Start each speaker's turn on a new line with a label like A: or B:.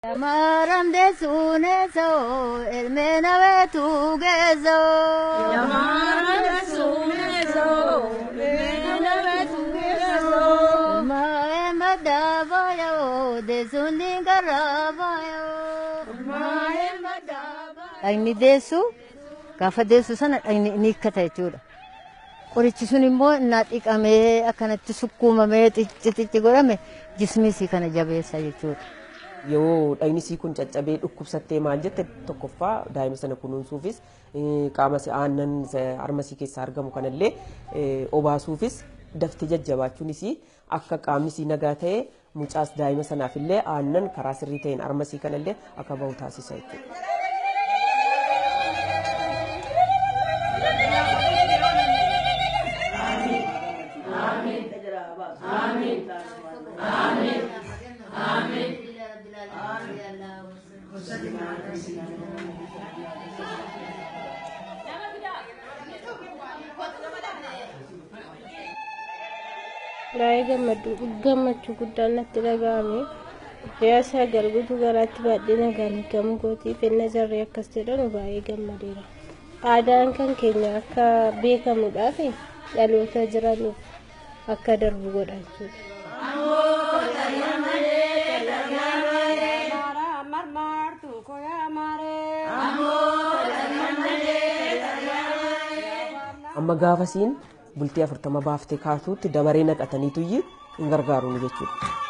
A: Yamaaram deessuuneesoo elmeena weetuu geessoo.
B: Yamaaram deessuuneesoo elmeena weetuu geessoo.
A: Maa'ee maddaa baay'oo deessuun dingarraa baay'oo.
B: Maa'ee maddaa baay'oo.
A: Dhagni deessu gaafa deessu sana dhagni ni hiikkata jechuudha. Qorichi sun immoo innaa dhiqamee akkanatti sukkuumamee xicci xicci godhame jismiisii kana jabeessa jechuudha.
C: Yoo dhagni sii kun caccabee dhukkubsattee maal jette, tokkoffaa daa'ima sana kunuunsuufis, qaama aannan harma sii keessaa argamu kanallee obaasuufis, daftee jajjabaachuunis, akka qaamni sii nagaa ta'e mucaas daa'ima sanaaf illee aannan karaa sirrii ta'een harma sii kanallee akka bahu taasisa jechuudha.
D: Baay'ee gammachuu guddaan natti dhaga'ame. Ji'a 9 guutuu garaatti baadhee nagaan hiikamuu kootiif enna jarri akkas jedhan baay'ee gammadeera. Aadaan kan keenya akka beekamuudhaaf dhaloota jiraniif akka darbu godha jechuudha.
C: Amma gaafasiin bultii 40 baaftee kaatuutti dabaree naqataniituyyi hin gargaaru jechuudha.